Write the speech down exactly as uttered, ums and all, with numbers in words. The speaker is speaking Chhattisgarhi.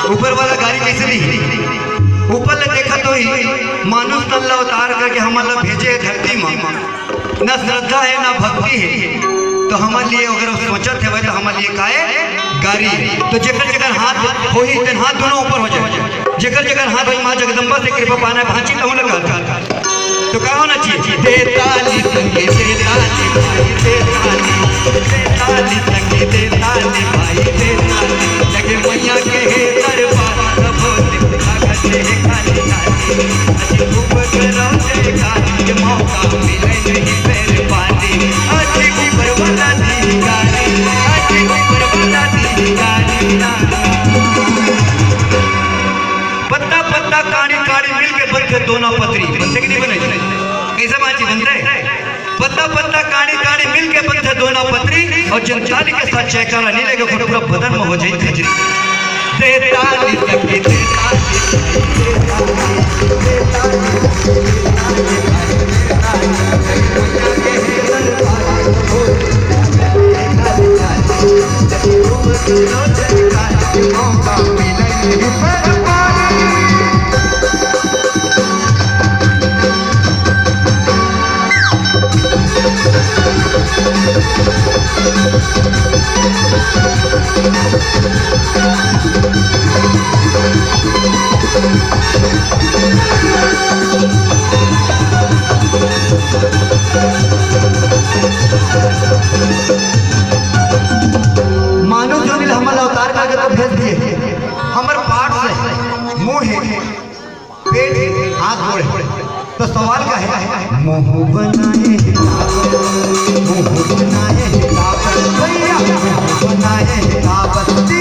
ऊपर वाला गारी कइसे दिही? ऊपर ले देखत होही, मानुष तन ला अवतार करके हमन ला भेजे हे धरती म। ना श्रद्धा हे, ना भक्ति हे, तो हमर लिए अगर सोचत हवय, तो हमर लिए काय गारी हे। तो जेकर जेकर हाथ होही, तेन हाथ दोनों ऊपर हो जाए। जेकर जेकर हाथ होही, माँ जगदम्बा से कृपा पाना हे, भांची कहूँ लगा था। तो का होना चाहिए? दे ताली संगे, दे ताली भाई, दे ताली, दे ताली संगे, दे ताली भाई, दे ताली। लगे मैया के हे दरबार, सब होते लागत हे खाली खाली। आज खूब करो जयकार, ये मौका मिले नहीं पैर पाली। आज ऊपर वाला दी गारी, आज ऊपर वाला दी गारी। पत्ता पत्ता काड़ी काड़ी मिलके बनथे दोना पतरी, बनथे कि नहीं बने? कैसे बाजी बनथे? पत्ता पत्ता काड़ी काड़ी मिलके बनथे दोना पतरी, और जन ताली के साथ जयकारा नहीं लेगा, पूरा बदन में हो जाए खजरी। दे ताली सखी, दे ताली, दे ताली, दे ताली, दे ताली, दे ताली। मानव योनि ले हमन ला अवतार करके तो भेज दिए, हमर पाठ से मुंह हे, पेट हे, हाथ गोड़ हे। तो सवाल का है? मुंह बनाए हे काबर, मुंह बनाए हे काबर, भैया मुंह बनाए हे काबर।